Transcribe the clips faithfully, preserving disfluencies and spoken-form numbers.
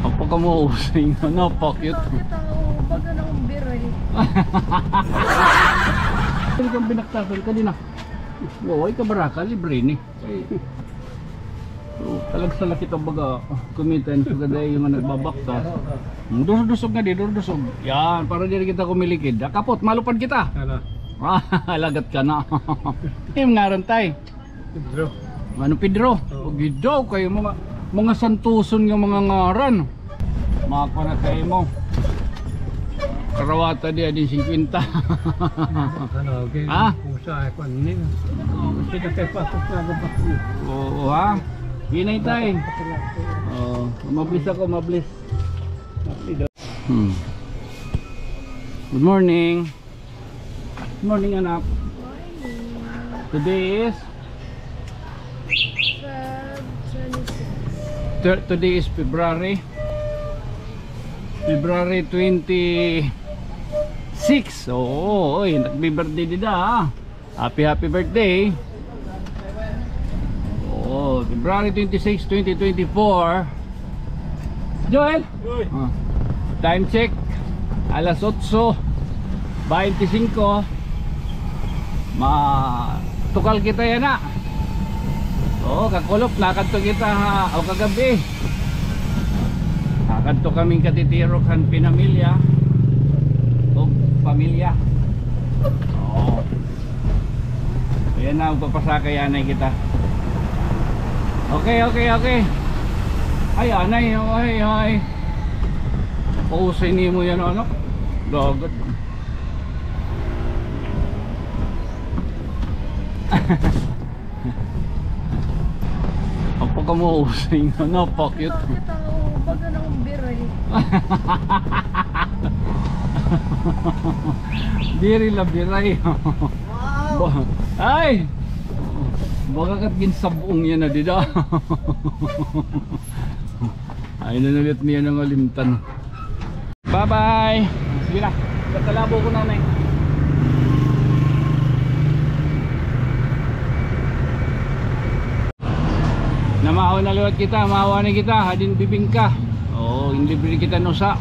Napakamuusay nga, napakit. Kita, kita, oh, baga na akong biray. Diri kang binaktasan, kadi na. Wow, ay kabaraka, libre ni. Ay. Oh, talagsa la kita baga, ah, kumita na sa gaday nga nagbabaktas. Durdusog nga di, durdusog. Yan, para diri kita kumilikid. Ah, kapot, malupad kita. Ano? Ah, lagat ka na. Im ngaran, tay? Pedro. Ano, Pedro? Oo. Uy, daw kay mga, mga santuson nga mga ngaran. Mako na kay mo. Karawata di, adin singkwenta. Ano, okay. Ha? Usa, ay, kwan, ni. Kasi na kay pasok na ako pa. Oo, ha? Hinay, tay. Oo, mabilis ako, mabilis. Hmm. Good morning. Morning, anak. Morning. Today is? Feb twenty-six. Ter-, today is February. February twenty-six. Oo, oy, nagbi-birthday dida, ha. Happy, happy birthday. Oh, February twenty-six, twenty twenty-four. Joel? Uy. Ah. Time check. Alas otso baynte singko. Ma-, tukal kita yana. Oo, kakulop, nakadto kita, ha, o kagab-i. Nakadto kaming katitirok han pinamilya. O pamilya. Oo. Ayan na, magpapasakay anay kita. Okay, okay, okay. Ay, anay, ay, ay. Pausay nimo yana, anak. Dagat. Napakamuusay nga, napakit. Kita, kita, oh, baga na akong biray. Diri la biray. Wow. Ba-, ay! Baga kat ginsab-ong yana dida. Ay, nanalit niya nga limtan. Bye-bye. Sige na. Katalabo ko, nanay. Namahaw na liwat kita, mahaw anay kita, hadin bibingka. Oo, hindi bili kita nusa.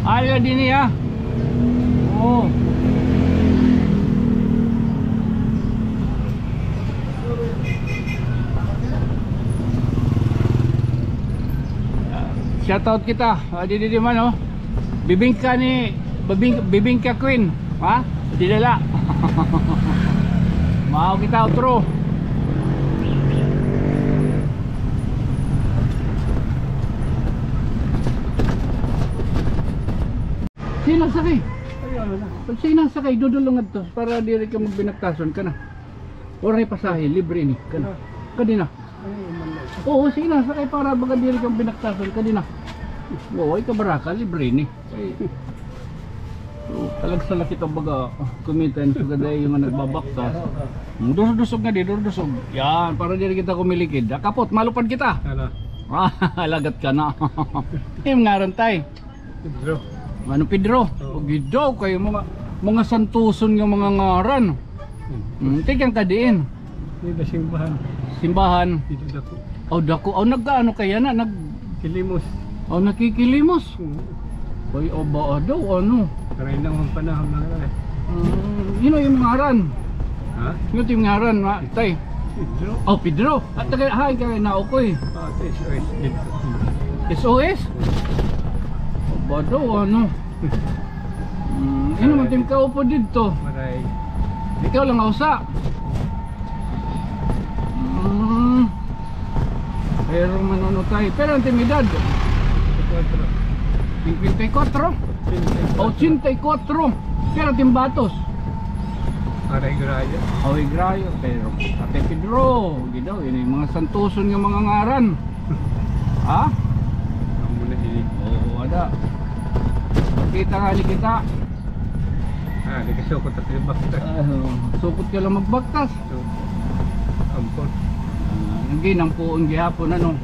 Ala din niya. Oo. Shout out kita. Ah, di, di, di man, oh. Bibingka ni, bibing-, bibingka queen. Ha? Di dala. Mao kita, otro. Sige na, sakay. Sige na, sakay. Dudulong adto para diri ka magbinaktason ka na. Waray pasahe, libre ini. Kana. Kadi na. Oo, sige na, sakay para baga diri ka binaktasan. Kadi na. Oo, ay kabaraka, libre ini. Oo, talagsa la kita baga, ah, kumita na sa gaday nga nagbabaktas. Durdusog nga di, durdusog. Yan, para diri kita kumilikid. Ah, kapot, malupad kita. Ano? Ah, lagat ka na. Im ngaran, tay? Pedro. Ano, Pedro? Oo. Uy, daw kay mga, mga santuson nga mga ngaran. Hmm. Hmm, tikang ka diin? Dida simbahan. Simbahan. Dida dako. Aw, dako. Aw, nagkaano kaya na? Nag- Kilimos. Aw, nakikilimos. Hmm. Uy, aw, ba, daw, ano? Karay na ang panahon na, eh. Hmm, yun ang ngaran. Ha? Yun it im ngaran, ha, tay? Pedro. Oh, Pedro. At taga, hain ka na, Ukoy? Ah, S O S didto. S O S? Ba daw, ano? Hmm, ano man it im kaupo didto? Maray. Ikaw lang usa. Hmm. Pero man ano, tay. Pero an it im edad? Singkwenta y kuwatro. Singkwenta y kuwatro? Singkwenta y kuwatro. Ochenta y kuwatro. Pero an it im batos? Ara, igrayo. Aw, igrayo. Pero, Ate Pedro, ginaw, ini mga santuson nga mga ngaran. Ha? Amo na ini. Oo, ada. Kita ngani kita. Ah, di ka sukot at magbaktas. Ah, sukot ka lang magbaktas. So, ampon. Ah, nagginampuon gihapon, ano?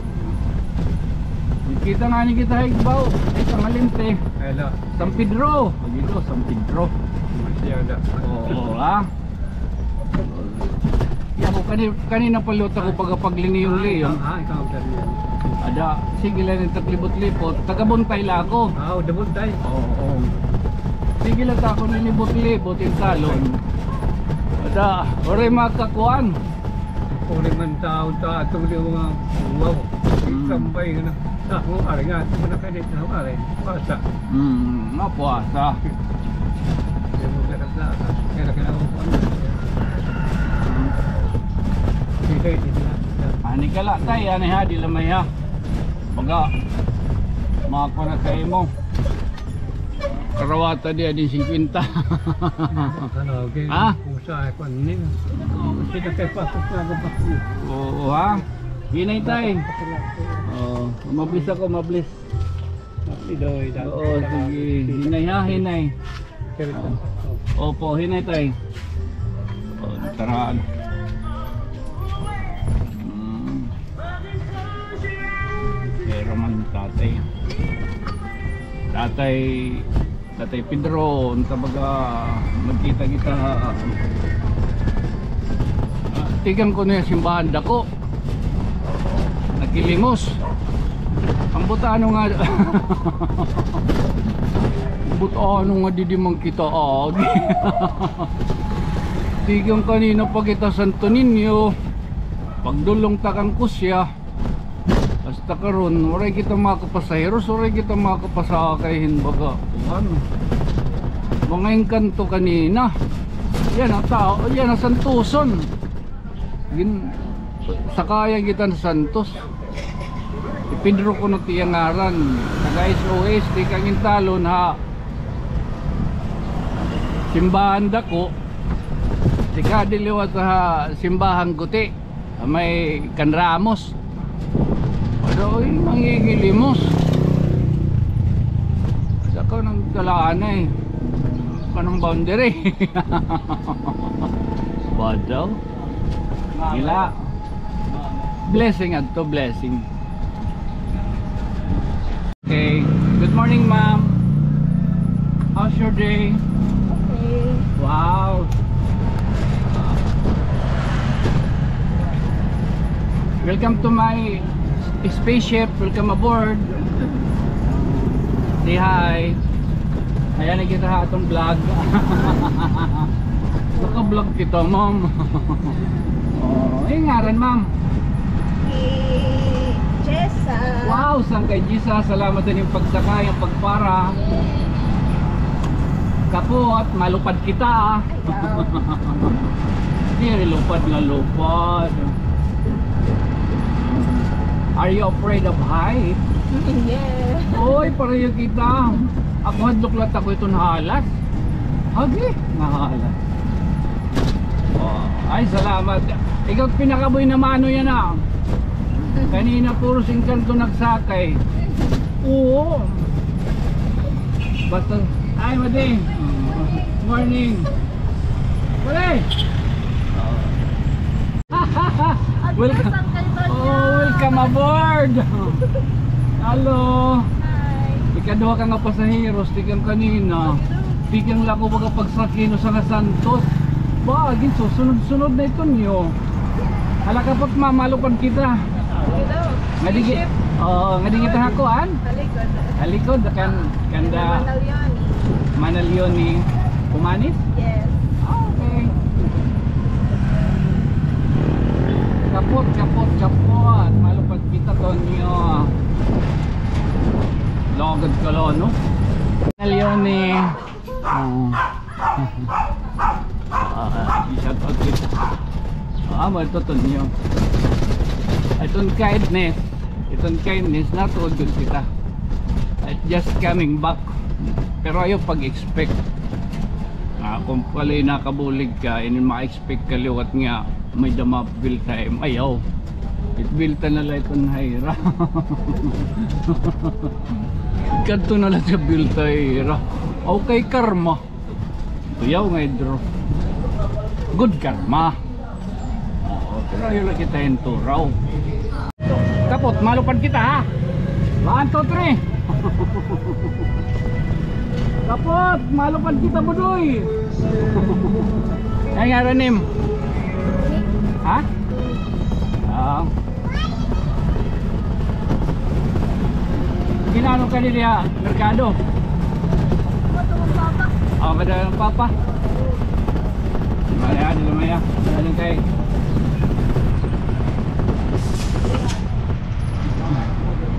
Kita ngani kita, higbaw. Ay, Sangalente. Hello. San Pedro. Dito, San Pedro. Masyada. Oo, ha? Yan po, Kani-, kanina pa liwat ako baga pagliniyon-liyon. Ah, ikaw, Fermin. Ada, sige la it ak libot-libot. Taga Buntay la ako. Ah, o, da Buntay. Oo, oo. Sige la it ak nilibot-libot, it talon. Ada, waray makakuan. Waray man tawo, ta-, ato di mga, wow. Hmm. Sampay nga na. Ah, kung ari nga, kung nakadit na, kung ari, puasa. Hmm, nga puasa. Kaya mo kaya sa, kaya na kaya ako, ano. Sige, sige, sige. Ani ka la, tay, ani ha, di la may ha. Baga, makakuha na sa imo. Karawata di, adi singkwenta. Ano, okay. Ha? Pusa, ay, kung ano yun. Kasi nakay pasok na ako pa. Oo, ha? Hinay, tay. Oo, mabilis ako, mabilis. Idoy, dati. Oo, sige. Hinay ha, hinay. Opo, hinay, tay. O, nataraan. Hmm. Pero man, tatay. Tatay, Tatay Pedro, unta baga magkita kita. Ah, tikang kuno nga simbahan dako. Naghilimos. Ambot ano nga, ambot ano nga didi man kita agi. Tikang kanina pa kita Santo Niño. Pagdulong ta kan Kusya. Hasta karon, waray kita makapasaheros, waray kita makapasakay hin baga. Kuan. Mga engkanto kanina. Yana, tao, yana, Santuson. Gin-, sakayan kita han Santos. Hi Pedro kuno it iya ngaran. Taga S O S, tikang hin talon ha simbahan dako. Tikadi liwat ha simbahan guti. May kan Ramos. Ada, oy, manghihilimos. Sa ko nang kalaan, eh. Kanang boundary. Badaw. Ila. Blessing adto, blessing. Okay. Good morning, ma'am. How's your day? Okay. Wow. Welcome to my spaceship. Welcome aboard. Say hi. Ayan na kita ha atong vlog. Naka-vlog kita, ma'am. Oh, eh, ngaran, ma'am? Si Jessa. Wow, sangkay Jessa. Salamat han imo pagsakay, an pagpara. Kapot, malupad kita, ah. Ay, wow. Diri lupad nga lupad. Are you afraid of height? Yes. Oy, pareho kita. Ako hadlok la ako hiton halas. Agi, nahala. Oh, ay, salamat. Ikaw pinakaboy na mano yana, ah. Kanina puro singkanto nagsakay. Oo. Basta, ay, madi. Morning. Madi. Welcome. Oh, welcome aboard. Hello. Hi. Ikaduha ka nga pasaheros, tikang kanina. Tikang la ako baga pagsakay hin usa nga Santos. Ba, ginsusunod-sunod na iton niyo. Hala, kapot, ma'am, malupad kita. Hello. Ngadi gi-, oo, ngadi kita ha kuan? Talikod. Talikod, kan Kanda Manalioni. Manalioni. Pumanis? Yes. Okay. Kapot, kapot, kapot. Malupad kita, Tonyo. Lugod ka la, no? Manalioni. Oo. Ah, i-shout out kita. Ah, amo ito, Tonyo. Iton kindness. Iton kindness, natuod gud kita. Ay, just coming back. Pero ayaw pag-expect. Ah, kung pala nakabulig ka, inin ma-expect ka liwat nga may dama bilta, ayaw. It bilta na la iton ha ira. Kadto na la it bilta ha ira. Okay, karma. Tuyaw nga idro. Good karma. Oo, pero ayaw la kita hin turaw. Kapot, malupad kita, ha? One, two, three. Kapot, malupad kita, Budoy. Ay, nga, Ranim. Ha? Ah. Ginano ka diri ha merkado? Ato ang papa. Ah, madala an papa. Maya, dili maya. Ano kay?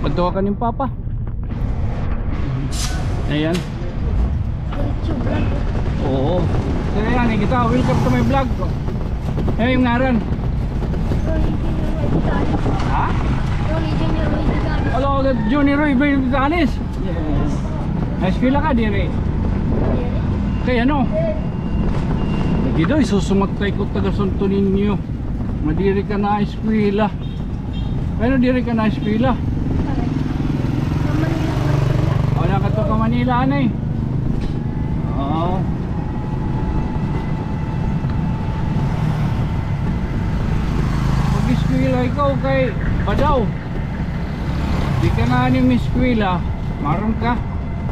Padto ka nim papa. Ayan. Diretso vlog. Oo. Kaya yan, eh, kita, welcome to my vlog. Ano yung ngaran? Ronnie Junior Roy Vitalis. Ha? Ronnie Junior Roy Vitalis. Wala ka, Junior Roy Vitalis. Yes. High school ka, diri? Diri. Kay ano? Lagi daw, isusumatay ko taga Santo Niño. Madiri ka na eskwela. Pero diri ka na eskwela. Ka Manila, Manila. O, nakadto ka Manila, anay. Oo. Pag-eskwela ikaw kay Badaw. Di ka na ni eskwela, maron ka.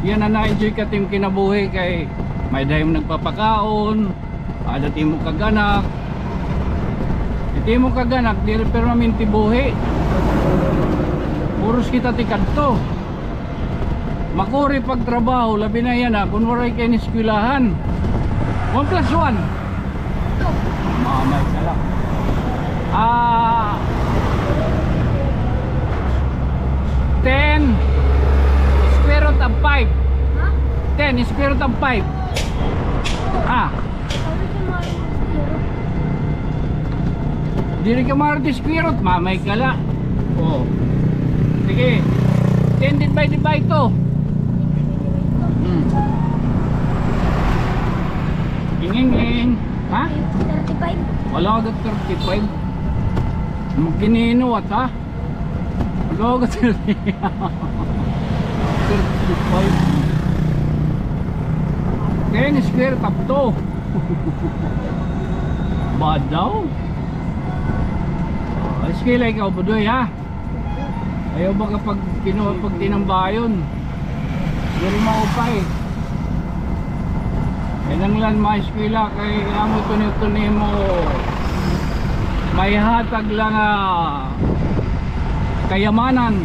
Yan na na-enjoy ka tim kinabuhi kay may dahil nagpapakaon. Ada it imo kag-anak. It imo kag-anak, diri permanente buhi. Puros kita tikadto. Makuri pagtrabaho, labi na yana, kun waray kay ni eskwelahan. One plus one. Mamay ka la. Ah, ten square root of five. Ha? Ten square root of five. Ah. Diri ka maarte square root, mamay ka la. O. Sige. Ten divide by two. Hmm. Inginging. Ha? Thirty-five. Wala ka thirty-five. Magkininuwat, ha? Go, go, thirty. Thirty-five. Ten square root of two. Badaw. O, eskwela ikaw, Budoy, ha? Ayaw ba ka pag kinuha, pag tinambayon? Diri maupay. Kinahanglan maeskwela kay amo tuni-tuni mo maihatag la nga kayamanan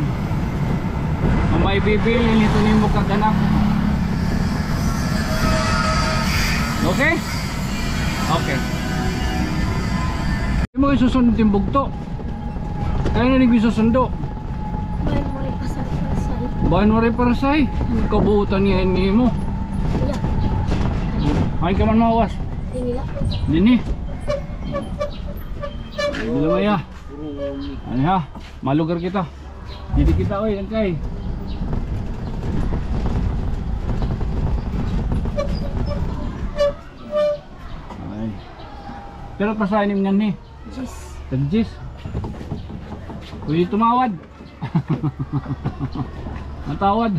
nga maibibilin hito nimo kag anak. Okay? Okay. Imo isusunod tim bugto. Kay ano ni gusto sundo? Bayan mo rin pasar, parasay. Bayan mo rin parasay? Kabuutan niya ini mo. Iya. Ay ka man mawas. Dinila. Dini. Dili maya. Ano ha? Malugar kita. Dili kita, oy, angkay. Ay. Pero pasahin mo nganhi. Jis. Tag-jis. Pwede tumawad. Matawad.